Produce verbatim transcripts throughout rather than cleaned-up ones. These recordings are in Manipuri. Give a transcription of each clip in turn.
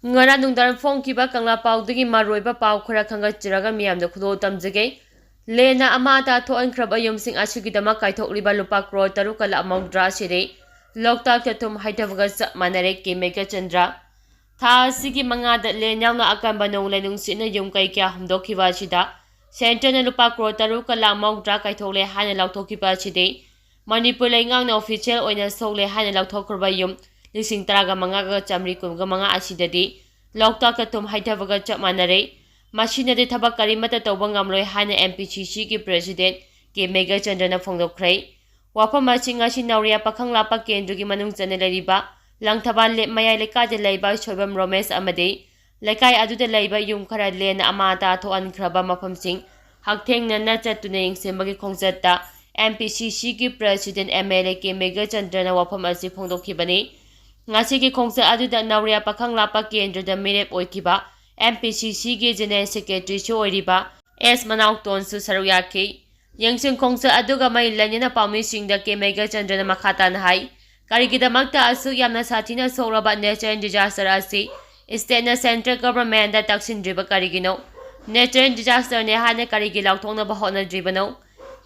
ꯉꯔꯥꯡ ꯅꯨꯡꯗꯥꯡ ꯐꯣꯡꯈꯤꯕ ꯀꯪꯂꯥ ꯄꯥꯎꯗꯒꯤ ꯃꯔꯨꯑꯣꯏꯕ ꯄꯥꯎ ꯈꯔ ꯈꯪꯒꯠꯆꯔꯒ ꯃꯤꯌꯥꯝꯗ ꯈꯨꯗꯣꯜ ꯇꯝꯖꯒꯦ꯫ ꯂꯦꯟꯅ ꯑꯃꯥꯡ ꯑꯇꯥ ꯊꯣꯛꯍꯟꯈ꯭ꯔꯕ ꯌꯨꯝꯁꯤꯡ ꯑꯁꯤꯒꯤꯗꯃꯛ ꯀꯥꯏꯊꯣꯛꯂꯤꯕ ꯂꯨꯄꯥ ꯀ꯭ꯔꯣꯔ ꯇꯔꯨꯛꯀ ꯂꯥꯛ ꯃꯧꯗ꯭ꯔꯥ ꯑꯁꯤꯗꯤ ꯂꯣꯛꯇꯥꯛꯇ ꯊꯨꯝ ꯍꯩꯊꯕꯒ ꯆꯞ ꯃꯥꯟꯅꯔꯦ, ꯀꯦ ꯃꯦꯘꯆꯟꯗ꯭ꯔ꯫ ꯊꯥ ꯑꯁꯤꯒꯤ ꯃꯉꯥꯗ ꯂꯦꯟ ꯌꯥꯎꯅ ꯑꯀꯟꯕ ꯅꯣꯡꯂꯩ ꯅꯨꯡꯁꯤꯠꯅ ꯌꯨꯝ ꯀꯩ ꯀꯌꯥ ꯍꯨꯝꯗꯣꯛꯈꯤꯕ ꯑꯁꯤꯗ ꯁꯦꯟꯇꯔꯅ ꯂꯨꯄꯥ ꯀ꯭ꯔꯣꯔ ꯇꯔꯨꯛꯀ ꯂꯥꯛ ꯃꯧꯗ꯭ꯔꯥ ꯀꯥꯏꯊꯣꯛꯂꯦ ꯍꯥꯏꯅ ꯂꯥꯎꯊꯣꯛꯈꯤꯕ ꯑꯁꯤꯗꯤ ꯃꯅꯤꯄꯨꯔ ꯂꯩꯉꯥꯛꯅ ꯑꯣꯐꯤꯁꯤꯌꯦꯜ ꯑꯣꯏꯅ ꯁꯣꯛꯂꯦ ꯍꯥꯏꯅ ꯂꯥꯎꯊꯣꯛꯈ꯭ꯔꯕ ꯌꯨꯝ ꯂꯤꯁꯤꯡ ꯇꯔꯥꯒ ꯃꯉꯥꯒ ꯆꯥꯃꯔꯤ ꯀꯨꯟꯒ ꯃꯉꯥ ꯑꯁꯤꯗꯗꯤ ꯂꯣꯛꯇꯥꯛꯇ ꯊꯨꯝ ꯍꯩꯊꯕꯒ ꯆꯞ ꯃꯥꯟꯅꯔꯦ꯫ ꯃꯁꯤꯅꯗꯤ ꯊꯕꯛ ꯀꯔꯤꯃꯠꯇ ꯇꯧꯕ ꯉꯝꯂꯣꯏ ꯍꯥꯏꯅ ꯑꯦꯝ ꯄꯤ ꯁꯤ ꯁꯤꯒꯤ ꯄ꯭ꯔꯦꯁꯤꯗꯦꯟ ꯀꯦ ꯃꯦꯘꯆꯟꯗ꯭ꯔꯅ ꯐꯣꯡꯗꯣꯛꯈ꯭ꯔꯦ꯫ ꯋꯥꯐꯝ ꯑꯁꯤ ꯉꯁꯤ ꯅꯧꯔꯤꯌꯥ ꯄꯥꯈꯪ ꯂꯥꯞꯄ ꯀꯦꯟꯗ꯭ꯔꯒꯤ ꯃꯅꯨꯡ ꯆꯟꯅ ꯂꯩꯔꯤꯕ ꯂꯪꯊꯕꯥꯜ ꯂꯦꯞ ꯃꯌꯥꯏ ꯂꯩꯀꯥꯏꯗ ꯂꯩꯕ ꯁꯣꯏꯕꯝ ꯔꯣꯃꯦꯁ ꯑꯃꯗꯤ ꯂꯩꯀꯥꯏ ꯑꯗꯨꯗ ꯂꯩꯕ ꯌꯨꯝ ꯈꯔ ꯂꯦꯟꯅ ꯑꯃꯥꯡ ꯑꯇꯥ ꯊꯣꯛꯍꯟꯈ꯭ꯔꯕ ꯃꯐꯝꯁꯤꯡ ꯍꯛꯊꯦꯡꯅꯅ ꯆꯠꯇꯨꯅ ꯌꯦꯡꯁꯤꯟꯕꯒꯤ ꯈꯣꯡꯆꯠꯇ ꯑꯦꯝ ꯄꯤ ꯁꯤ ꯁꯤꯒꯤ president M L A K ꯃꯦꯘꯆꯟꯗ꯭ꯔꯅ ꯋꯥꯐꯝ ꯑꯁꯤ ꯐꯣꯡꯗꯣꯛꯈꯤꯕꯅꯤ꯫ ꯉꯁꯤꯒꯤ ꯈꯣꯡꯆꯠ ꯑꯗꯨꯗ ꯅꯧꯔꯤꯌꯥ ꯄꯥꯈꯪ ꯂꯥꯞꯄ ꯀꯦꯟꯗ꯭ꯔꯗ ꯃꯤꯔꯦꯞ ꯑꯣꯏꯈꯤꯕ ꯑꯦꯝ ꯄꯤ ꯁꯤ ꯁꯤꯒꯤ ꯖꯦꯅꯦꯔꯦꯜ ꯁꯦꯀ꯭ꯔꯦꯇꯔꯤꯁꯨ ꯑꯣꯏꯔꯤꯕ ꯑꯦꯁ ꯃꯅꯥꯎꯇꯣꯟꯁꯨ ꯁꯔꯨꯛ ꯌꯥꯈꯤ꯫ ꯌꯦꯡꯁꯤꯟ ꯈꯣꯡꯆꯠ ꯑꯗꯨꯒ ꯃꯔꯤ ꯂꯩꯅꯅ ꯄꯥꯎꯃꯤꯁꯤꯡꯗ ꯀꯦ ꯃꯦꯘꯆꯟꯗ꯭ꯔꯅ ꯃꯈꯥ ꯇꯥꯅ ꯍꯥꯏ, ꯀꯔꯤꯒꯤꯗꯃꯛꯇ ꯑꯁꯨꯛ ꯌꯥꯝꯅ ꯁꯥꯊꯤꯅ ꯁꯣꯛꯂꯕ natural disaster ꯑꯁꯤ state ꯅ central government ꯗ ꯇꯛꯁꯤꯟꯗ꯭ꯔꯤꯕ ꯀꯔꯤꯒꯤꯅꯣ? Natural disaster ꯅꯦ ꯍꯥꯏꯅ ꯀꯔꯤꯒꯤ ꯂꯥꯎꯊꯣꯛꯅꯕ ꯍꯣꯠꯅꯗ꯭ꯔꯤꯕꯅꯣ?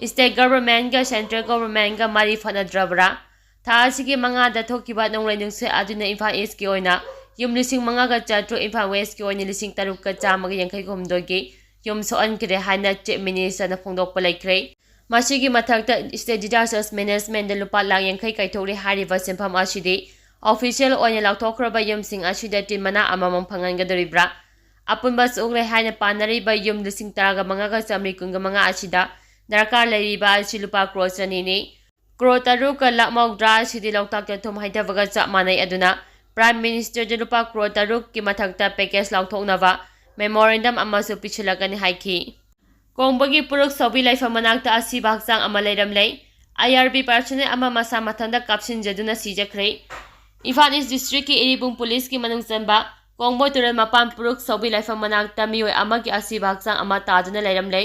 State government ꯒ central government ꯒ ꯃꯔꯤ ꯐꯅꯗ꯭ꯔꯕ꯭ꯔꯥ? ꯊꯥ ꯑꯁꯤꯒꯤ ꯃꯉꯥꯗ ꯊꯣꯛꯈꯤꯕ ꯅꯣꯡꯂꯩ ꯅꯨꯡꯁꯤꯠ ꯑꯗꯨꯅ ꯏꯝꯐꯥꯜ East ꯀꯤ ꯑꯣꯏꯅ ꯌꯨꯝ ꯂꯤꯁꯤꯡ ꯃꯉꯥꯒ ꯆꯥꯇ꯭ꯔꯨꯛ, ꯏꯝꯐꯥꯜ West ꯀꯤ ꯑꯣꯏꯅ ꯂꯤꯁꯤꯡ ꯇꯔꯨꯛꯀ ꯆꯥꯝꯃꯒ ꯌꯥꯡꯈꯩ ꯍꯨꯝꯗꯣꯏꯒꯤ ꯌꯨꯝ ꯁꯣꯛꯍꯟꯈ꯭ꯔꯦ ꯍꯥꯏꯅ Chief Minister ꯅ ꯐꯣꯡꯗꯣꯛꯄ ꯂꯩꯈ꯭ꯔꯦ꯫ ꯃꯁꯤꯒꯤ ꯃꯊꯛꯇ, state disaster management ꯗ ꯂꯨꯄꯥ ꯂꯥꯈ ꯌꯥꯡꯈꯩ ꯀꯥꯏꯊꯣꯛꯂꯦ ꯍꯥꯏꯔꯤꯕ ꯁꯦꯟꯐꯝ ꯑꯁꯤꯗꯤ official ꯑꯣꯏꯅ ꯂꯥꯎꯊꯣꯛꯈ꯭ꯔꯕ ꯌꯨꯝꯁꯤꯡ ꯑꯁꯤꯗ ꯇꯤꯟ ꯃꯅꯥ ꯑꯃꯃꯝ ꯐꯪꯍꯟꯒꯗꯧꯔꯤꯕ꯭ꯔꯥ? ꯑꯄꯨꯟꯕ ꯁꯣꯛꯂꯦ ꯍꯥꯏꯅ ꯄꯥꯅꯔꯤꯕ ꯌꯨꯝ ꯂꯤꯁꯤꯡ ꯇꯔꯥꯒ ꯃꯉꯥꯒ ꯆꯥꯃꯔꯤ ꯀꯨꯟꯒ ꯃꯉꯥ ꯑꯁꯤꯗ ꯗꯔꯀꯥꯔ ꯂꯩꯔꯤꯕ ꯑꯁꯤ ꯂꯨꯄꯥ ꯀ꯭ꯔꯣꯔ ꯆꯅꯤꯅꯤ꯫ ꯀ꯭ꯔꯣꯔ ꯇꯔꯨꯛꯀ ꯂꯥꯈ ꯃꯧꯗ꯭ꯔꯥ ꯑꯁꯤꯗꯤ ꯂꯣꯛꯇꯥꯛꯇ ꯊꯨꯝ ꯍꯩꯊꯕꯒ ꯆꯞ ꯃꯥꯟꯅꯩ꯫ ꯑꯗꯨꯅ Prime Minister ꯗ ꯂꯨꯄꯥ ꯀ꯭ꯔꯣꯔ ꯇꯔꯨꯛꯀꯤ ꯃꯊꯛꯇ package ꯂꯥꯎꯊꯣꯛꯅꯕ memorandum ꯑꯃꯁꯨ ꯄꯤꯁꯤꯜꯂꯛꯀꯅꯤ ꯍꯥꯏꯈꯤ꯫ ꯀꯣꯡꯕꯒꯤ ꯄꯨꯔꯨꯛ ꯁꯧꯕꯤ ꯂꯩꯐꯝ ꯃꯅꯥꯛꯇ ꯑꯁꯤꯕ ꯍꯛꯆꯥꯡ ꯑꯃ ꯂꯩꯔꯝꯂꯦ꯫ ꯑꯥꯏ ꯑꯥꯔ ꯕꯤ personnel ꯑꯃ ꯃꯁꯥ ꯃꯊꯟꯇ ꯀꯥꯞꯁꯤꯟꯖꯗꯨꯅ ꯁꯤꯖꯈ꯭ꯔꯦ꯫ ꯏꯝꯐꯥꯜ East district ꯀꯤ ꯏꯔꯤꯕꯨꯡ police ꯀꯤ ꯃꯅꯨꯡ ꯆꯟꯕ ꯀꯣꯡꯕ ꯇꯨꯔꯦꯜ ꯃꯄꯥꯟ ꯄꯨꯔꯨꯛ ꯁꯧꯕꯤ ꯂꯩꯐꯝ ꯃꯅꯥꯛꯇ ꯃꯤꯑꯣꯏ ꯑꯃꯒꯤ ꯑꯁꯤꯕ ꯍꯛꯆꯥꯡ ꯑꯃ ꯇꯥꯗꯨꯅ ꯂꯩꯔꯝꯂꯦ꯫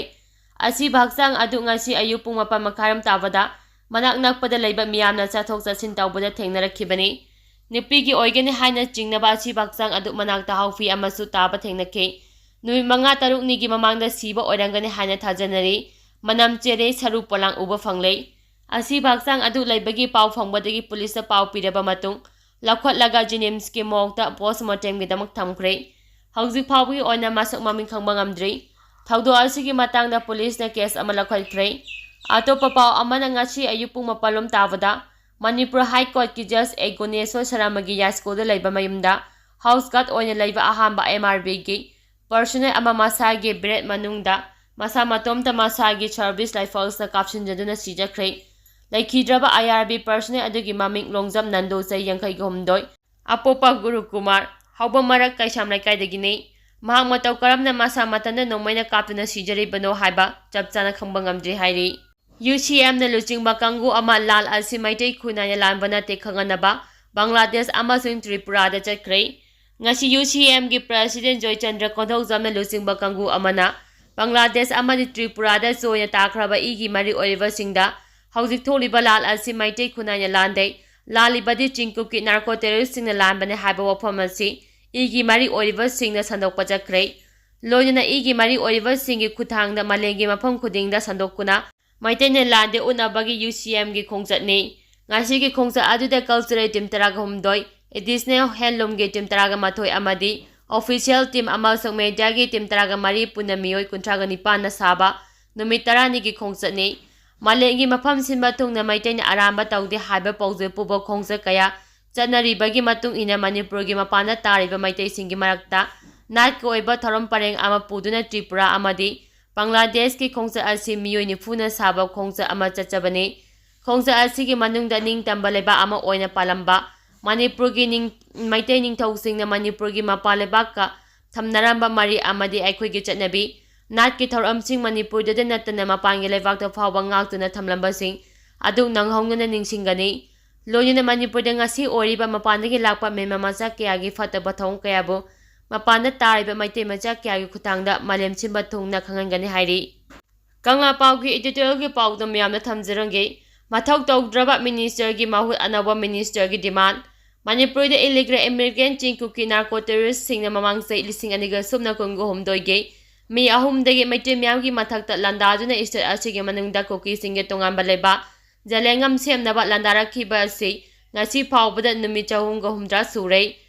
ꯑꯁꯤꯕ ꯍꯛꯆꯥꯡ ꯑꯗꯨ ꯉꯁꯤ ꯑꯌꯨꯛ ꯄꯨꯡ ꯃꯥꯄꯟ ꯃꯈꯥꯏꯔꯣꯝ ꯇꯥꯕꯗ ꯃꯅꯥꯛ ꯅꯛꯄꯗ ꯂꯩꯕ ꯃꯤꯌꯥꯝꯅ ꯆꯠꯊꯣꯛ ꯆꯠꯁꯤꯟ ꯇꯧꯕꯗ ꯊꯦꯡꯅꯔꯛꯈꯤꯕꯅꯤ꯫ ꯅꯨꯄꯤꯒꯤ ꯑꯣꯏꯒꯅꯤ ꯍꯥꯏꯅ ꯆꯤꯡꯅꯕ ꯑꯁꯤꯕ ꯍꯛꯆꯥꯡ ꯑꯗꯨ ꯃꯅꯥꯛꯇ ꯍꯥꯎꯐꯤ ꯑꯃꯁꯨ ꯇꯥꯕ ꯊꯦꯡꯅꯈꯤ꯫ ꯅꯨꯃꯤꯠ ꯃꯉꯥ ꯇꯔꯨꯛꯅꯤꯒꯤ ꯃꯃꯥꯡꯗ ꯁꯤꯕ ꯑꯣꯏꯔꯝꯒꯅꯤ ꯍꯥꯏꯅ ꯊꯥꯖꯅꯔꯤ꯫ ꯃꯅꯝ ꯆꯦꯜꯂꯦ, ꯁꯔꯨ ꯄꯣꯂꯥꯡ ꯎꯕ ꯐꯪꯂꯦ꯫ ꯑꯁꯤꯕ ꯍꯛꯆꯥꯡ ꯑꯗꯨ ꯂꯩꯕꯒꯤ ꯄꯥꯎ ꯐꯪꯕꯗꯒꯤ ꯄꯨꯂꯤꯁꯇ ꯄꯥꯎ ꯄꯤꯔꯕ ꯃꯇꯨꯡ ꯂꯧꯈꯠꯂꯒ ꯖꯦꯅꯤꯝꯁꯀꯤ ꯃꯣꯔꯒꯇ ꯄꯣꯁꯃꯣꯔꯇꯦꯝꯒꯤꯗꯃꯛ ꯊꯝꯈ꯭ꯔꯦ꯫ ꯍꯧꯖꯤꯛ ꯐꯥꯎꯕꯒꯤ ꯑꯣꯏꯅ ꯃꯁꯛ ꯃꯃꯤꯡ ꯈꯪꯕ ꯉꯝꯗ꯭ꯔꯤ꯫ ꯊꯧꯗꯣꯛ ꯑꯁꯤꯒꯤ ꯃꯇꯥꯡꯗ ꯄꯨꯂꯤꯁꯅ ꯀꯦꯁ ꯑꯃ ꯂꯧꯈꯠꯈ꯭ꯔꯦ꯫ ꯑꯇꯣꯞꯄ ꯄꯥꯎ ꯑꯃꯅ ꯉꯁꯤ ꯑꯌꯨꯛ ꯄꯨꯡ ꯃꯥꯄꯜ ꯂꯣꯝ ꯇꯥꯕꯗ ꯃꯅꯤꯄꯨꯔ ꯍꯥꯏ ꯀꯣꯔꯠꯀꯤ ꯖꯁ ꯑꯦ ꯒꯨꯅꯦꯁꯣꯔ ꯁꯔꯃꯒꯤ ꯌꯥꯏꯁ꯭ꯀꯨꯜꯗ ꯂꯩꯕ ꯃꯌꯨꯝꯗ ꯍꯥꯎꯁ ꯒꯥꯔꯗ ꯑꯣꯏꯅ ꯂꯩꯕ ꯑꯍꯥꯟꯕ ꯑꯦꯝ ꯑꯥꯔ ꯕꯤꯒꯤ ꯄꯔꯁꯣꯅꯦꯜ ꯑꯃ ꯃꯁꯥꯒꯤ ꯕ꯭ꯔꯦꯠ ꯃꯅꯨꯡꯗ ꯃꯁꯥ ꯃꯇꯣꯝꯇ ꯃꯁꯥꯒꯤ ꯁꯔꯚꯤꯁ ꯔꯥꯏꯐꯜꯁꯅ ꯀꯥꯞꯁꯤꯟꯖꯗꯨꯅ ꯁꯤꯖꯈ꯭ꯔꯦ꯫ ꯂꯩꯈꯤꯗ꯭ꯔꯕ ꯑꯥꯏ ꯑꯥꯔ ꯕꯤ ꯄꯔꯁꯣꯅꯦꯜ ꯑꯗꯨꯒꯤ ꯃꯃꯤꯡ ꯂꯣꯡꯖꯝ ꯅꯟꯗꯣ, ꯆꯍꯤ ꯌꯥꯡꯈꯩꯒ ꯍꯨꯝꯗꯣꯏ, ꯑꯄꯣꯛꯄ ꯒꯨꯔꯨ ꯀꯨꯃꯥꯔ, ꯍꯥꯎꯕꯝ ꯃꯔꯛ ꯀꯩꯁꯥꯝ ꯂꯩꯀꯥꯏꯗꯒꯤꯅꯤ꯫ ꯃꯍꯥꯛ ꯃꯇꯧ ꯀꯔꯝꯅ ꯃꯁꯥ ꯃꯊꯟꯇ ꯅꯣꯡꯃꯩꯅ ꯀꯥꯞꯇꯨꯅ ꯁꯤꯖꯔꯤꯕꯅꯣ ꯍꯥꯏꯕ ꯆꯞ ꯆꯥꯅ ꯈꯪꯕ ꯉꯝꯗ꯭ꯔꯤ ꯍꯥꯏꯔꯤ꯫ ꯌꯨ ꯁꯤ ꯑꯦꯝꯅ ꯂꯨꯆꯤꯡꯕ ꯀꯥꯡꯕꯨ ꯑꯃ ꯂꯥꯜ ꯑꯁꯤ ꯃꯩꯇꯩ ꯈꯨꯟꯅꯥꯏꯅ ꯂꯥꯟꯕ ꯅꯠꯇꯦ ꯈꯪꯍꯟꯅꯕ ꯕꯪꯒ꯭ꯂꯥꯗꯦꯁ ꯑꯃꯁꯨꯡ ꯇ꯭ꯔꯤꯄꯨꯔꯥꯗ ꯆꯠꯈ꯭ꯔꯦ꯫ ꯉꯁꯤ ꯌꯨ ꯁꯤ ꯑꯦꯝꯒꯤ ꯄ꯭ꯔꯁꯤꯗꯦꯟ ꯖꯣꯏꯆꯟꯗ꯭ꯔ ꯀꯣꯟꯊꯧꯖꯝꯅ ꯂꯨꯆꯤꯡꯕ ꯀꯥꯡꯕꯨ ꯑꯃꯅ ꯕꯪꯒ꯭ꯂꯥꯗꯦꯁ ꯑꯃꯗꯤ ꯇ꯭ꯔꯤꯄꯨꯔꯥꯗ ꯆꯣꯏꯅ ꯇꯥꯈ꯭ꯔꯕ ꯏꯒꯤ ꯃꯔꯤ ꯑꯣꯏꯔꯤꯕꯁꯤꯡꯗ ꯍꯧꯖꯤꯛ ꯊꯣꯛꯂꯤꯕ ꯂꯥꯜ ꯑꯁꯤ ꯃꯩꯇꯩ ꯈꯨꯟꯅꯥꯏꯅ ꯂꯥꯟꯗꯦ, ꯂꯥꯜꯂꯤꯕꯗꯤ ꯆꯤꯡꯀꯨꯞꯀꯤ ꯅꯥꯔꯀꯣ ꯇꯦꯔꯣꯔꯤꯁꯁꯤꯡꯅ ꯂꯥꯟꯕꯅꯦ ꯍꯥꯏꯕ ꯋꯥꯐꯝ ꯑꯁꯤ ꯏꯒꯤ ꯃꯔꯤ ꯑꯣꯏꯔꯤꯕꯁꯤꯡꯅ ꯁꯟꯗꯣꯛꯄ ꯆꯠꯈ꯭ꯔꯦ꯫ ꯂꯣꯏꯅꯅ ꯏꯒꯤ ꯃꯔꯤ ꯑꯣꯏꯔꯤꯕꯁꯤꯡꯒꯤ ꯈꯨꯠꯊꯥꯡꯗ ꯃꯥꯂꯦꯝꯒꯤ ꯃꯐꯝ ꯈꯨꯗꯤꯡꯗ ꯁꯟꯗꯣꯛꯇꯨꯅ ꯃꯩꯇꯩꯅ ꯂꯥꯟꯗꯦ ꯎꯠꯅꯕꯒꯤ ꯌꯨ ꯁꯤ ꯑꯦꯝꯒꯤ ꯈꯣꯡꯆꯠꯅꯤ꯫ ꯉꯁꯤꯒꯤ ꯈꯣꯡꯆꯠ ꯑꯗꯨꯗ ꯀꯜꯆꯔꯦꯜ ꯇꯤꯝ ꯇꯔꯥꯒ ꯍꯨꯝꯗꯣꯏ, ꯑꯦꯗꯤꯁꯅꯦꯜ ꯍꯦꯟꯂꯨꯝꯒꯤ ꯇꯤꯝ ꯇꯔꯥꯒ ꯃꯥꯊꯣꯏ ꯑꯃꯗꯤ ꯑꯣꯐꯤꯁꯤꯌꯦꯜ ꯇꯤꯝ ꯑꯃꯁꯨꯡ ꯃꯦꯗꯤꯌꯥꯒꯤ ꯇꯤꯝ ꯇꯔꯥꯒ ꯃꯔꯤ ꯄꯨꯟꯅ ꯃꯤꯑꯣꯏ ꯀꯨꯟꯊ꯭ꯔꯥꯒ ꯅꯤꯄꯥꯟꯅ ꯁꯥꯕ ꯅꯨꯃꯤꯠ ꯇꯔꯥꯅꯤꯒꯤ ꯈꯣꯡꯆꯠꯅꯤ꯫ ꯃꯥꯂꯦꯝꯒꯤ ꯃꯐꯝ ꯁꯤꯟꯕ ꯊꯨꯡꯅ ꯃꯩꯇꯩꯅ ꯑꯔꯥꯟꯕ ꯇꯧꯗꯦ ꯍꯥꯏꯕ ꯄꯥꯎꯖꯦꯜ ꯄꯨꯕ ꯈꯣꯡꯆꯠ ꯀꯌꯥ ꯆꯠꯅꯔꯤꯕꯒꯤ ꯃꯇꯨꯡ ꯏꯟꯅ ꯃꯅꯤꯄꯨꯔꯒꯤ ꯃꯄꯥꯟꯗ ꯇꯥꯔꯤꯕ ꯃꯩꯇꯩꯁꯤꯡꯒꯤ ꯃꯔꯛꯇ ꯅꯥꯠꯀꯤ ꯑꯣꯏꯕ ꯊꯧꯔꯝ ꯄꯔꯦꯡ ꯑꯃ ꯄꯨꯗꯨꯅ ꯇ꯭ꯔꯤꯄꯨꯔꯥ ꯑꯃꯗꯤ ꯕꯪꯒ꯭ꯂꯥꯗꯦꯁꯀꯤ ꯈꯣꯡꯆꯠ ꯑꯁꯤ ꯃꯤꯑꯣꯏ ꯅꯤꯐꯨꯅ ꯁꯥꯕ ꯈꯣꯡꯆꯠ ꯑꯃ ꯆꯠꯆꯕꯅꯤ꯫ ꯈꯣꯡꯆꯠ ꯑꯁꯤꯒꯤ ꯃꯅꯨꯡꯗ ꯅꯤꯡꯇꯝꯕ ꯂꯩꯕꯥꯛ ꯑꯃ ꯑꯣꯏꯅ ꯄꯥꯜꯂꯝꯕ ꯃꯅꯤꯄꯨꯔꯒꯤ ꯅꯤꯡ-, ꯃꯩꯇꯩ ꯅꯤꯡꯊꯧꯁꯤꯡꯅ ꯃꯅꯤꯄꯨꯔꯒꯤ ꯃꯄꯥꯟ ꯂꯩꯕꯥꯛꯀ ꯊꯝꯅꯔꯝꯕ ꯃꯔꯤ ꯑꯃꯗꯤ ꯑꯩꯈꯣꯏꯒꯤ ꯆꯠꯅꯕꯤ, ꯅꯥꯠꯀꯤ ꯊꯧꯔꯝꯁꯤꯡ ꯃꯅꯤꯄꯨꯔꯗꯗ ꯅꯠꯇꯅ ꯃꯄꯥꯟꯒꯤ ꯂꯩꯕꯥꯛꯇ ꯐꯥꯎꯕ ꯉꯥꯛꯇꯨꯅ ꯊꯝꯂꯝꯕꯁꯤꯡ ꯑꯗꯨ ꯅꯪꯍꯧꯅꯅ ꯅꯤꯡꯁꯤꯡꯒꯅꯤ꯫ ꯂꯣꯏꯅꯅ ꯃꯅꯤꯄꯨꯔꯗ ꯉꯁꯤ ꯑꯣꯏꯔꯤꯕ ꯃꯄꯥꯟꯗꯒꯤ ꯂꯥꯛꯄ ꯃꯦꯟꯃꯥ ꯃꯆꯥ ꯀꯌꯥꯒꯤ ꯐꯠꯇꯕ ꯊꯧꯑꯣꯡ ꯀꯌꯥꯕꯨ ꯃꯄꯥꯟꯗ ꯇꯥꯔꯤꯕ ꯃꯩꯇꯩ ꯃꯆꯥ ꯀꯌꯥꯒꯤ ꯈꯨꯠꯊꯥꯡꯗ ꯃꯥꯂꯦꯝ ꯁꯤꯟꯕ ꯊꯨꯡꯅ ꯈꯪꯍꯟꯒꯅꯤ ꯍꯥꯏꯔꯤ꯫ ꯀꯪꯂꯥ ꯄꯥꯎꯒꯤ editorialꯒꯤ ꯄꯥꯎꯗ ꯃꯌꯥꯝꯅ ꯊꯝꯖꯔꯝꯒꯦ꯫ ꯃꯊꯧ ꯇꯧꯗ꯭ꯔꯕ ministerꯒꯤ ꯃꯍꯨꯠ ꯑꯅꯧꯕ ministerꯒꯤ demand꯫ ꯃꯅꯤꯄꯨꯔꯗ ꯏꯂꯤꯒꯦꯜ ꯏꯃꯤꯒ꯭ꯔꯦꯟꯠꯁꯤꯡ ꯀꯨꯀꯤ ꯅꯥꯔꯀꯣ ꯇꯦꯔꯣꯔꯤꯁ꯭ꯠꯁꯤꯡꯅ ꯃꯃꯥꯡ ꯆꯍꯤ ꯂꯤꯁꯤꯡ ꯑꯅꯤꯒ ꯁꯨꯞꯅ ꯀꯨꯟꯒ ꯍꯨꯝꯗꯣꯏꯒꯤ ꯃꯤ ꯑꯍꯨꯝꯗꯒꯤ ꯃꯩꯇꯩ ꯃꯤꯌꯥꯝꯒꯤ ꯃꯊꯛꯇ ꯂꯥꯟꯗꯥꯗꯨꯅ ꯁ꯭ꯇꯦꯠ ꯑꯁꯤꯒꯤ ꯃꯅꯨꯡꯗ ꯀꯨꯀꯤꯁꯤꯡꯒꯤ ꯇꯣꯉꯥꯟꯕ ꯂꯩꯕꯥꯛ ꯖꯦꯂꯦꯡꯉꯝ ꯁꯦꯝꯅꯕ ꯂꯥꯟꯗꯥꯔꯛꯈꯤꯕ ꯑꯁꯤ ꯉꯁꯤ ꯐꯥꯎꯕꯗ ꯅꯨꯃꯤꯠ ꯆꯍꯨꯝꯒ ꯍꯨꯝꯗ꯭ꯔꯥ ꯁꯨꯔꯦ꯫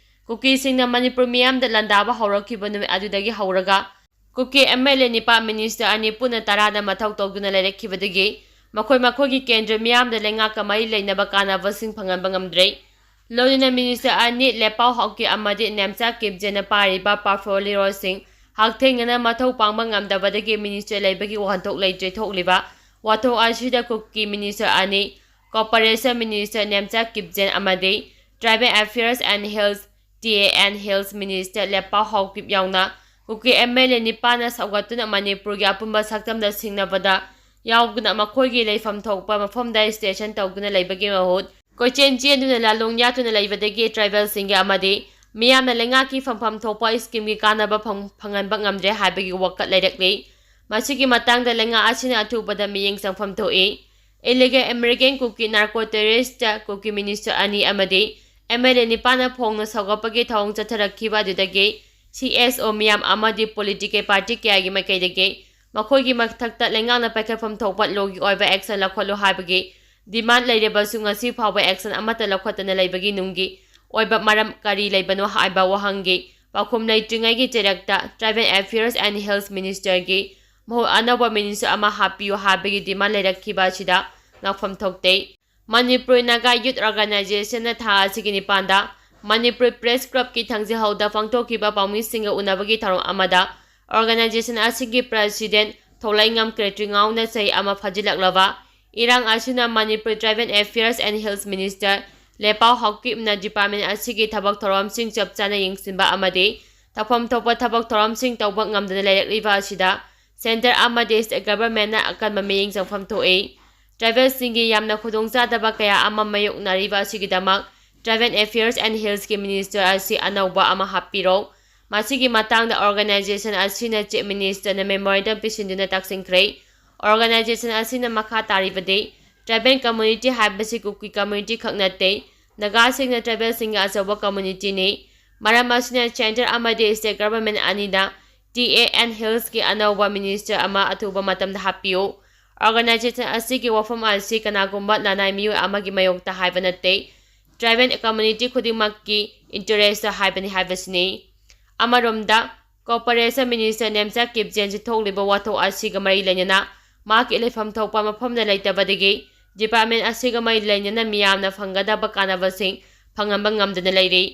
ꯀꯨꯀꯤꯁꯤꯡꯅ ꯃꯅꯤꯄꯨꯔ ꯃꯤꯌꯥꯝꯗ ꯂꯥꯟꯗꯥꯕ ꯍꯧꯔꯛꯈꯤꯕ ꯅꯨꯃꯤꯠ ꯑꯗꯨꯗꯒꯤ ꯍꯧꯔꯒ ꯀꯨꯀꯤ ꯑꯦꯝ ꯑꯦꯜ ꯑꯦ ꯅꯤꯄꯥ, ꯃꯤꯅꯤꯁꯇꯔ ꯑꯅꯤ, ꯄꯨꯟꯅ ꯇꯔꯥꯗ ꯃꯊꯧ ꯇꯧꯗꯨꯅ ꯂꯩꯔꯛꯈꯤꯕꯗꯒꯤ ꯃꯈꯣꯏ ꯃꯈꯣꯏꯒꯤ ꯀꯦꯟꯗ꯭ꯔ ꯃꯤꯌꯥꯝꯗ ꯂꯩꯉꯥꯛꯀ ꯃꯔꯤ ꯂꯩꯅꯕ ꯀꯥꯟꯅꯕꯁꯤꯡ ꯐꯪꯍꯟꯕ ꯉꯝꯗ꯭ꯔꯦ꯫ ꯂꯣꯏꯅꯅ ꯃꯤꯅꯤꯁꯇꯔ ꯑꯅꯤ, ꯂꯦꯄꯥꯎ ꯍꯥꯎꯀꯤꯞ ꯑꯃꯗꯤ ꯅꯦꯝꯆꯥ ꯀꯤꯞꯖꯦꯟꯅ ꯄꯥꯏꯔꯤꯕ ꯄꯣꯔꯠꯐꯣꯂꯤꯑꯣꯁꯤꯡ ꯍꯛꯊꯦꯡꯅꯅ ꯃꯊꯧ ꯄꯥꯡꯕ ꯉꯝꯗꯕꯗꯒꯤ ꯃꯤꯅꯤꯁꯇꯔ ꯂꯩꯕꯒꯤ ꯋꯥꯍꯟꯊꯣꯛ ꯂꯩꯇ꯭ꯔꯦ ꯊꯣꯛꯂꯤꯕ ꯋꯥꯊꯣꯛ ꯑꯁꯤꯗ ꯀꯨꯀꯤ ꯃꯤꯅꯤꯁꯇꯔ ꯑꯅꯤ, ꯀꯣꯑꯣꯄꯔꯦꯁꯟ ꯃꯤꯅꯤꯁꯇꯔ ꯅꯦꯝꯆꯥ ꯀꯤꯞꯖꯦꯟ ꯑꯃꯗꯤ tribal affairs and hills, T A and hills minister Letpao Haokip ꯌꯥꯎꯅ ꯀꯨꯀꯤ ꯑꯦꯝ ꯑꯦꯜ ꯑꯦ ꯅꯤꯄꯥꯅ ꯁꯧꯒꯠꯇꯨꯅ ꯃꯅꯤꯄꯨꯔꯒꯤ ꯑꯄꯨꯟꯕ ꯁꯛꯇꯝꯗ ꯁꯤꯡꯅꯕꯗ ꯌꯥꯎꯗꯨꯅ ꯃꯈꯣꯏꯒꯤ ꯂꯩꯐꯝ ꯊꯣꯛꯄ ꯃꯐꯝꯗ ꯁ꯭ꯇꯦꯁꯟ ꯇꯧꯗꯨꯅ ꯂꯩꯕꯒꯤ ꯃꯍꯨꯠ ꯀꯣꯏꯆꯦꯟ ꯆꯦꯟꯗꯨꯅ ꯂꯥꯂꯣꯡ ꯌꯥꯠꯇꯨꯅ ꯂꯩꯕꯗꯒꯤ ꯇ꯭ꯔꯥꯏꯕꯦꯜꯁꯤꯡꯒꯤ ꯑꯃꯗꯤ ꯃꯤꯌꯥꯝꯅ ꯂꯩꯉꯥꯛꯀꯤ ꯐꯪꯐꯝ ꯊꯣꯛꯄ ꯁ꯭ꯀꯤꯝꯒꯤ ꯀꯥꯟꯅꯕ ꯐꯪ-, ꯐꯪꯍꯟꯕ ꯉꯝꯗ꯭ꯔꯦ ꯍꯥꯏꯕꯒꯤ ꯋꯥꯀꯠ ꯂꯩꯔꯛꯂꯤ꯫ ꯃꯁꯤꯒꯤ ꯃꯇꯥꯡꯗ ꯂꯩꯉꯥꯛ ꯑꯁꯤꯅ ꯑꯊꯨꯕꯗ ꯃꯤꯠꯌꯦꯡ ꯆꯪꯐꯝ ꯊꯣꯛꯏ꯫ ꯏꯂꯤꯒꯦꯜ ꯏꯃꯤꯒ꯭ꯔꯦꯟꯠ ꯀꯨꯀꯤ ꯅꯥꯔꯀꯣ ꯇꯦꯔꯣꯔꯤꯁ꯭ꯠ ꯀꯨꯀꯤ ꯃꯤꯅꯤꯁꯇꯔ ꯑꯅꯤ ꯑꯃꯗꯤ ꯑꯦꯝ ꯑꯦꯜ ꯑꯦ ꯅꯤꯄꯥꯅ ꯐꯣꯡꯅ ꯁꯧꯒꯠꯄꯒꯤ ꯊꯧꯑꯣꯡ ꯆꯠꯊꯔꯛꯈꯤꯕ ꯑꯗꯨꯗꯒꯤ ꯁꯤ ꯑꯦꯁ ꯑꯣ ꯃꯤꯌꯥꯝ ꯑꯃꯗꯤ ꯄꯣꯂꯤꯇꯤꯀꯦꯜ ꯄꯥꯔꯇꯤ ꯀꯌꯥꯒꯤ ꯃꯥꯏꯀꯩꯗꯒꯤ ꯃꯈꯣꯏꯒꯤ ꯃꯊꯛꯇ ꯂꯩꯉꯥꯛꯅ ꯄꯥꯏꯈꯠꯐꯝ ꯊꯣꯛꯄ ꯂꯣꯒꯤ ꯑꯣꯏꯕ ꯑꯦꯛꯁꯟ ꯂꯧꯈꯠꯂꯨ ꯍꯥꯏꯕꯒꯤ ꯗꯤꯃꯥꯟꯗ ꯂꯩꯔꯕꯁꯨ ꯉꯁꯤ ꯐꯥꯎꯕ ꯑꯦꯛꯁꯟ ꯑꯃꯠꯇ ꯂꯧꯈꯠꯇꯅ ꯂꯩꯕꯒꯤ ꯅꯨꯡꯒꯤ ꯑꯣꯏꯕ ꯃꯔꯝ ꯀꯔꯤ ꯂꯩꯕꯅꯣ ꯍꯥꯏꯕ ꯋꯥꯍꯪꯒꯤ ꯄꯥꯎꯈꯨꯝ ꯂꯩꯇ꯭ꯔꯤꯉꯩꯒꯤ ꯆꯩꯔꯛꯇ ꯇ꯭ꯔꯥꯏꯕꯦꯜ ꯑꯦꯐꯤꯌꯔꯁ ꯑꯦꯟ ꯍꯤꯜꯁ ꯃꯤꯅꯤꯁꯇꯔꯒꯤ ꯃꯍꯨꯠ ꯑꯅꯧꯕ ꯃꯤꯅꯤꯁꯇꯔ ꯑꯃ ꯍꯥꯞꯄꯤꯌꯨ ꯍꯥꯏꯕꯒꯤ ꯗꯤꯃꯥꯟꯗ ꯂꯩꯔꯛꯈꯤꯕ ꯑꯁꯤꯗ ꯉꯛꯐꯝ ꯊꯣꯛꯇꯦ꯫ ꯃꯅꯤꯄꯨꯔ ꯅꯥꯒꯥ ꯌꯨꯊ ꯑꯣꯔꯒꯅꯥꯏꯖꯦꯁꯟꯅ ꯊꯥ ꯑꯁꯤꯒꯤ ꯅꯤꯄꯥꯟꯗ ꯃꯅꯤꯄꯨꯔ ꯄ꯭ꯔꯦꯁ ꯀ꯭ꯂꯕꯀꯤ ꯊꯥꯡꯖꯤꯡ ꯍꯧꯗ ꯄꯥꯡꯊꯣꯛꯈꯤꯕ ꯄꯥꯎꯃꯤꯁꯤꯡꯒ ꯎꯅꯕꯒꯤ ꯊꯧꯔꯝ ꯑꯃꯗ ꯑꯣꯔꯒꯅꯥꯏꯖꯦꯁꯟ ꯑꯁꯤꯒꯤ ꯄ꯭ꯔꯦꯁꯤꯗꯦꯟꯠ ꯊꯣꯂꯩꯉꯝ ꯀ꯭ꯔꯦꯇ꯭ꯔꯤꯉꯥꯎꯅ ꯆꯍꯤ ꯑꯃ ꯐꯥꯖꯤꯜꯂꯛꯂꯕ ꯏꯔꯥꯡ ꯑꯁꯤꯅ Manipur tribal affairs and hills minister Letpao ꯍꯥꯎꯀꯤꯞꯅ ꯗꯤꯄꯥꯔꯠꯃꯦꯟ ꯑꯁꯤꯒꯤ ꯊꯕꯛ ꯊꯧꯔꯝꯁꯤꯡ ꯆꯞ ꯆꯥꯅ ꯌꯦꯡꯁꯤꯟꯕ ꯑꯃꯗꯤ ꯇꯧꯐꯝ ꯊꯣꯛꯄ ꯊꯕꯛ ꯊꯧꯔꯝꯁꯤꯡ ꯇꯧꯕ ꯉꯝꯗꯅ ꯂꯩꯔꯛꯂꯤꯕ ꯑꯁꯤꯗ ꯁꯦꯟꯇꯔ ꯑꯃꯗꯤ ꯁ꯭ꯇꯦꯠ ꯒꯚꯔꯟꯃꯦꯟꯠꯅ ꯑꯀꯟꯕ ꯃꯤꯠꯌꯦꯡ ꯆꯪꯐꯝ ꯊꯣꯛꯏ꯫ ꯇ꯭ꯔꯥꯏꯕꯦꯜꯁꯤꯡꯒꯤ ꯌꯥꯝꯅ ꯈꯨꯗꯣꯡꯆꯥꯗꯕ ꯀꯌꯥ ꯑꯃ ꯃꯥꯌꯣꯛꯅꯔꯤꯕ ꯑꯁꯤꯒꯤꯗꯃꯛ ꯇ꯭ꯔꯥꯏꯕꯦꯜ ꯑꯦꯐꯤꯌꯔꯁ ꯑꯦꯟ ꯍꯤꯜꯁꯀꯤ ꯃꯤꯅꯤꯁꯇꯔ ꯑꯁꯤ ꯑꯅꯧꯕ ꯑꯃ ꯍꯥꯞꯄꯤꯔꯣ꯫ ꯃꯁꯤꯒꯤ ꯃꯇꯥꯡꯗ ꯑꯣꯔꯒꯅꯥꯏꯖꯦꯁꯟ ꯑꯁꯤꯅ ꯆꯤꯐ ꯃꯤꯅꯤꯁꯇꯔꯅ ꯃꯦꯃꯣꯔꯦꯟꯗꯝ ꯄꯤꯁꯤꯟꯗꯨꯅ ꯇꯥꯛꯁꯤꯟꯈ꯭ꯔꯦ꯫ ꯑꯣꯔꯒꯅꯥꯏꯖꯦꯁꯟ ꯑꯁꯤꯅ ꯃꯈꯥ ꯇꯥꯔꯤꯕꯗꯤ, ꯇ꯭ꯔꯥꯏꯕꯦꯜ ꯀꯝꯃ꯭ꯌꯨꯅꯤꯇꯤ ꯍꯥꯏꯕꯁꯤ ꯀꯨꯀꯤ ꯀꯝꯃ꯭ꯌꯨꯅꯤꯇꯤ ꯈꯛ ꯅꯠꯇꯦ, ꯅꯥꯒꯥꯁꯤꯡꯅ ꯇ꯭ꯔꯥꯏꯕꯦꯜꯁꯤꯡꯒꯤ ꯑꯆꯧꯕ ꯀꯝꯃ꯭ꯌꯨꯅꯤꯇꯤꯅꯤ꯫ ꯃꯔꯝ ꯑꯁꯤꯅ ꯁꯦꯟꯇꯔ ꯑꯃꯗꯤ ꯁ꯭ꯇꯦꯠ ꯒꯚꯔꯟꯃꯦꯟꯠ ꯑꯅꯤꯅ ꯇꯤ ꯑꯦ ꯑꯦꯟ ꯍꯤꯜꯁꯀꯤ ꯑꯅꯧꯕ ꯃꯤꯅꯤꯁꯇꯔ ꯑꯃ ꯑꯊꯨꯕ ꯃꯇꯝꯗ ꯍꯥꯞꯄꯤꯌꯨ꯫ ꯑꯣꯔꯒꯅꯥꯏꯖꯦꯁꯟ ꯑꯁꯤꯒꯤ ꯋꯥꯐꯝ ꯑꯁꯤ ꯀꯅꯥꯒꯨꯝꯕ ꯂꯅꯥꯏ ꯃꯤꯑꯣꯏ ꯑꯃꯒꯤ ꯃꯥꯌꯣꯛꯇ ꯍꯥꯏꯕ ꯅꯠꯇꯦ, ꯇ꯭ꯔꯥꯏꯕꯦꯜ ꯀꯝꯃ꯭ꯌꯨꯅꯤꯇꯤ ꯈꯨꯗꯤꯡꯃꯛꯀꯤ ꯏꯟꯇꯔꯦꯁꯇ ꯍꯥꯏꯕꯅꯤ ꯍꯥꯏꯕꯁꯤꯅꯤ꯫ ꯑꯃꯔꯣꯝꯗ, ꯀꯣꯑꯣꯄꯔꯦꯁꯟ ꯃꯤꯅꯤꯁꯇꯔ ꯅꯦꯝꯆꯥ ꯀꯤꯞꯖꯦꯟꯁꯤ ꯊꯣꯛꯂꯤꯕ ꯋꯥꯊꯣꯛ ꯑꯁꯤꯒ ꯃꯔꯤ ꯂꯩꯅꯅ ꯃꯍꯥꯛꯀꯤ ꯂꯩꯐꯝ ꯊꯣꯛꯄ ꯃꯐꯝꯗ ꯂꯩꯇꯕꯗꯒꯤ ꯗꯤꯄꯥꯔꯠꯃꯦꯟꯠ ꯑꯁꯤꯒ ꯃꯔꯤ ꯂꯩꯅꯅ ꯃꯤꯌꯥꯝꯅ ꯐꯪꯒꯗꯕ ꯀꯥꯟꯅꯕꯁꯤꯡ ꯐꯪꯍꯟꯕ ꯉꯝꯗꯅ ꯂꯩꯔꯤ꯫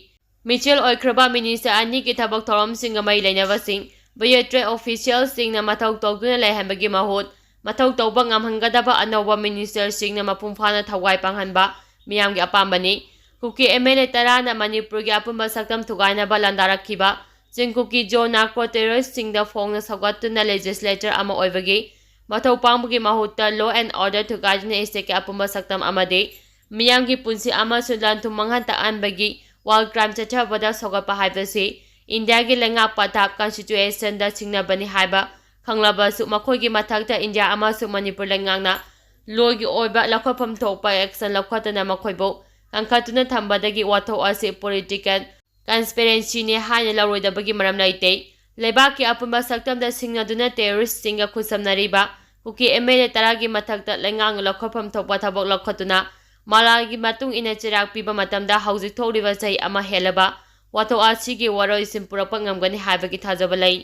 ꯃꯤꯆꯦꯜ ꯑꯣꯏꯈ꯭ꯔꯕ ꯃꯤꯅꯤꯁꯇꯔ ꯑꯅꯤꯒꯤ ꯊꯕꯛ ꯊꯧꯔꯝꯁꯤꯡꯒ ꯃꯔꯤ ꯂꯩꯅꯕꯁꯤꯡ ꯕꯤꯌꯣꯇ꯭ꯔꯦꯠ ꯑꯣꯐꯤꯁꯤꯌꯦꯜꯁꯤꯡꯅ ꯃꯊꯧ ꯇꯧꯗꯨꯅ ꯂꯩꯍꯟꯕꯒꯤ ꯃꯍꯨꯠ, ꯃꯊꯧ ꯇꯧꯕ ꯉꯝꯍꯟꯒꯗꯕ ꯑꯅꯧꯕ ꯃꯤꯅꯤꯁꯇꯔꯁꯤꯡꯅ ꯃꯄꯨꯡ ꯐꯥꯅ ꯊꯋꯥꯏ ꯄꯥꯡꯍꯟꯕ ꯃꯤꯌꯥꯝꯒꯤ ꯑꯄꯥꯝꯕꯅꯤ꯫ ꯀꯨꯀꯤ ꯑꯦꯝ ꯑꯦꯜ ꯑꯦ ꯇꯔꯥꯅ ꯃꯅꯤꯄꯨꯔꯒꯤ ꯑꯄꯨꯟꯕ ꯁꯛꯇꯝ ꯊꯨꯒꯥꯏꯅꯕ ꯂꯥꯟꯗꯥꯔꯛꯈꯤꯕ ꯆꯤꯡ ꯀꯨꯀꯤ ꯖꯣ ꯅꯥꯔꯀꯣ ꯇꯦꯔꯣꯔꯤꯁ꯭ꯠꯁꯤꯡꯗ ꯐꯣꯡꯅ ꯁꯧꯒꯠꯇꯨꯅ ꯂꯦꯖꯤꯁꯂꯦꯆꯔ ꯑꯃ ꯑꯣꯏꯕꯒꯤ ꯃꯊꯧ ꯄꯥꯡꯕꯒꯤ ꯃꯍꯨꯠꯇ ꯂꯣ ꯑꯦꯟ ꯑꯣꯔꯗꯔ ꯊꯨꯒꯥꯏꯗꯨꯅ ꯁ꯭ꯇꯦꯠꯀꯤ ꯑꯄꯨꯟꯕ ꯁꯛꯇꯝ ꯑꯃꯗꯤ ꯃꯤꯌꯥꯝꯒꯤ ꯄꯨꯟꯁꯤ ꯑꯃꯁꯨꯡ ꯂꯟ ꯊꯨꯝ ꯃꯥꯡꯍꯟ ꯇꯥꯛꯍꯟꯕꯒꯤ ꯋꯥꯔ ꯀ꯭ꯔꯥꯏꯝ ꯆꯠꯊꯕꯗ ꯁꯧꯒꯠꯄ ꯍꯥꯏꯕꯁꯤ ꯏꯟꯗꯤꯌꯥꯒꯤ ꯂꯩꯉꯥꯛ ꯄꯊꯥꯞ ꯀꯟꯁꯇꯤꯇ꯭ꯌꯨꯁꯟꯗ ꯁꯤꯡꯅꯕꯅꯤ ꯍꯥꯏꯕ ꯈꯪꯂꯕꯁꯨ, ꯃꯈꯣꯏꯒꯤ ꯃꯊꯛꯇ ꯏꯟꯗꯤꯌꯥ ꯑꯃꯁꯨꯡ ꯃꯅꯤꯄꯨꯔ ꯂꯩꯉꯥꯛꯅ ꯂꯣꯒꯤ ꯑꯣꯏꯕ ꯂꯧꯈꯠꯐꯝ ꯊꯣꯛꯄ ꯑꯦꯛꯁꯟ ꯂꯧꯈꯠꯇꯨꯅ ꯃꯈꯣꯏꯕꯨ ꯀꯟꯈꯠꯇꯨꯅ ꯊꯝꯕꯗꯒꯤ ꯋꯥꯊꯣꯛ ꯑꯁꯤ ꯄꯣꯂꯤꯇꯤꯀꯦꯜ ꯀꯟꯁꯄꯤꯔꯦꯟꯁꯤꯅꯤ ꯍꯥꯏꯅ ꯂꯧꯔꯣꯏꯗꯕꯒꯤ ꯃꯔꯝ ꯂꯩꯇꯦ꯫ ꯂꯩꯕꯥꯛꯀꯤ ꯑꯄꯨꯟꯕ ꯁꯛꯇꯝꯗ ꯁꯤꯡꯅꯗꯨꯅ ꯇꯦꯔꯣꯔꯤꯁ꯭ꯠꯁꯤꯡꯒ ꯈꯨꯠꯁꯝꯅꯔꯤꯕ ꯀꯨꯀꯤ ꯑꯦꯝ ꯑꯦꯜ ꯑꯦ ꯇꯔꯥꯒꯤ ꯃꯊꯛꯇ ꯂꯩꯉꯥꯛꯅ ꯂꯧꯈꯠꯐꯝ ꯊꯣꯛꯄ ꯊꯕꯛ ꯂꯧꯈꯠꯇꯨꯅ ꯃꯂꯥꯜꯒꯤ ꯃꯇꯨꯡ ꯏꯟꯅ ꯆꯩꯔꯥꯛ ꯄꯤꯕ ꯃꯇꯝꯗ ꯍꯧꯖꯤꯛ ꯊꯣꯛꯂꯤꯕ ꯆꯍꯤ ꯑꯃ ꯍꯦꯜꯂꯕ ꯋꯥꯊꯣꯛ ꯑꯁꯤꯒꯤ ꯋꯥꯔꯣꯏꯁꯤꯟ ꯄꯨꯔꯛꯄ ꯉꯝꯒꯅꯤ ꯍꯥꯏꯕꯒꯤ ꯊꯥꯖꯕ ꯂꯩ꯫